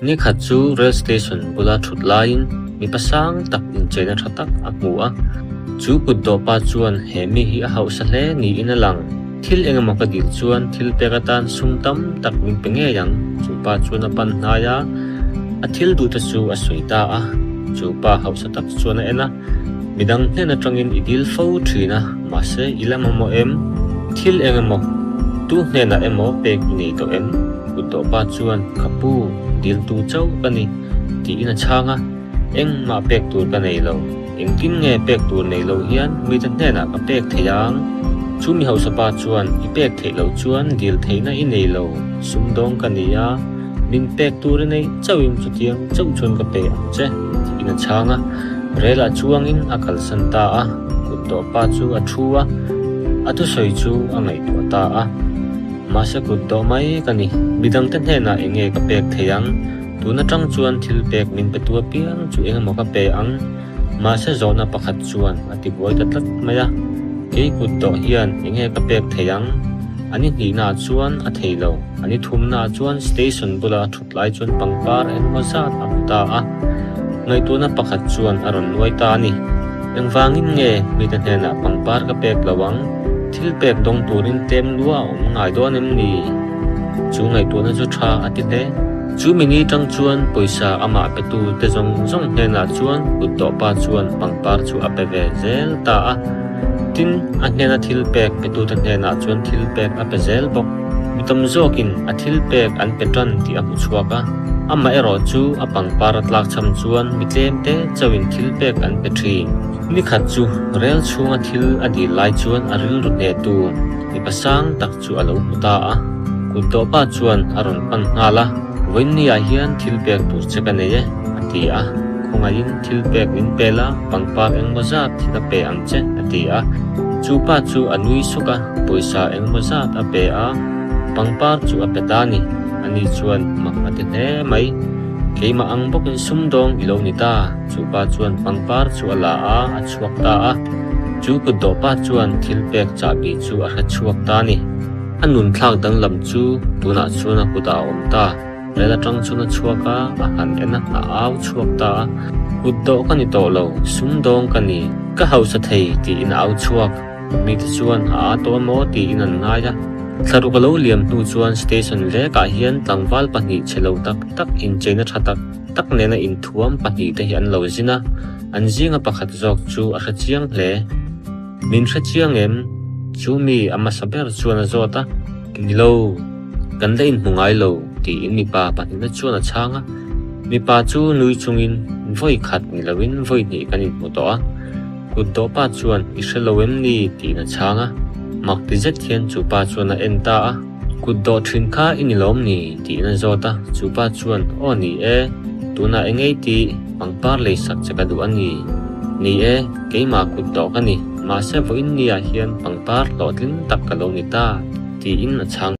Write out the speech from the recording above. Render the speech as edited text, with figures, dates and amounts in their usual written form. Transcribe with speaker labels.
Speaker 1: Ni khat chu rail station bula thut laiin mipa sang tak incheina tha tak a hmu a. Chu kut dawhpa chuan he mi hi a hausa hle niin a lang. Thil engemaw ka dil chuan thil pek atan sum tam tak min pe ngei ang. Chu pa chuan a pan hnai a, a thil duhte chu a sawi ta a. Chu pa hausa tak chuan a en a, Midang hnen atangin i dil fo thin a, mahse i la mamawh em? Thil engemaw, tu hnenah emaw pek i nei tawh em? Kut dawhpa chuan, Ka pu, diltu chauh ka ni, tiin a chhang a. Engmah pek tur ka nei lo. Engtin nge pek tur nei lo hian mite hnenah ka pek thei ang? Chu mi hausa pa chuan, I pek theih loh chuan dil theihna i nei lo, sumdawng ka ni a, min pek tur i neih chauhin chutiang chauh chuan ka pe ang che, tiin a chhang a. Relah chuangin a kalsan ta a, kut tawh pa chu a thu a, a thusawi chu a ngaihtuah ta a. Mahse kut tawh mai ka ni, midangte hnenah eng nge ka pek thei ang? Tun atang chuan thil pek min pe tu apiang chu eng emaw ka pe ang? Mahse zawhna pakhat chuan a ti buai ta tlat mai a, Kei kut tawh hian eng nge ka pek thei ang? A ni hnihnaah chuan a thei lo, a ni thumnaah chuan station bula a thut lai chuan pangpar engemaw zat a hmu ta a, ngaihtuahna pakhat chuan a rawn nuai ta a ni. Engvangin nge mite hnenah pangpar ka pek lo ang? Thil pek dawng turin tlem lua a awm ngai dawn em ni? Chu ngaihtuahna chu tha a ti hle. Chu mini tang chuan pawisa amah petu te zawng zawng hnenah chuan kut tawhpa chuan pangpar chu a pe ve zel ta a. Tin, a hnena thil pek petute hnenah chuan thil pek a pe zel bawk. Mi tam zawkin a thil pek an pe tan tih a hmu chhuak a, amaherawh chu a pangpar a tlak cham chuan mi tlem te chauhin thil pek an pe thin. Ni khat chu rel chhunga thil a dil lai chuan a rilru hnehtu mipa sang tak chu a lo hmu ta a, kut dawhpa chuan a rawn pan nghal a, Vawiinniah hian thil pek tur che ka nei e, a ti a, Khawngaihin thil pek min pe la, pangpar engmaw zat hi ka pe ang che, a ti a. Chu pa chu a nui suk a, pawisa engmaw zat a pe a, pangpar chu a pe ta ni. Ani chuan mak a ti hle mai. Keimah ang bawkin sumdawng i lo ni ta. Chu pa chuan pangpar chu a la a, a chhuak ta a. Chu kutdawh pa chuan thil pek chahbi chu a hre chhuak ta ni. A nun thlak danglam chu tunah chuan a kutah a awm ta. Rel atang chuan a chhuak a, a han en a, a au chhuak ta a. Kut dawh ka ni tawh lo, sumdawng ka ni, ka hausa thei tiin a au chhuak. Mite chuan a aa tawh emaw tiin an ngai a. Thlaruk a lo liam hnu chuan station vekah hian tlangval pahnih chhe lo tak tak incheina tha tak tak nena inthuam pahnih te hi an lo zin a, an zinga pakhat zawk chu a hre chiang hle. Min hre chiang em? Chu mi a hmasa ber chuan a zawt a. Ni lo, kan la inhmu ngai lo, tiin mipa pahnihna chuan a chhang a. Mipa chu nui chungin vawi khat ni loin vawi hnih kan inhmu tawh a. Kut dawhpa chuan i hre lo em ni? tiin a chhang a. Mak ti zet hian chu pa chuan a en ta a. Kut dawh thin kha i ni lawm ni? tiin a zawt a. Chu pa chuan, Aw ni e, tunah eng ei tih pangpar lei sak che ka duh a ni. Ni e, keimah kut dawh ka ni, mahse vawiin niah hian pangpar hlawhtling tak ka lo ni ta, tiin a chhang.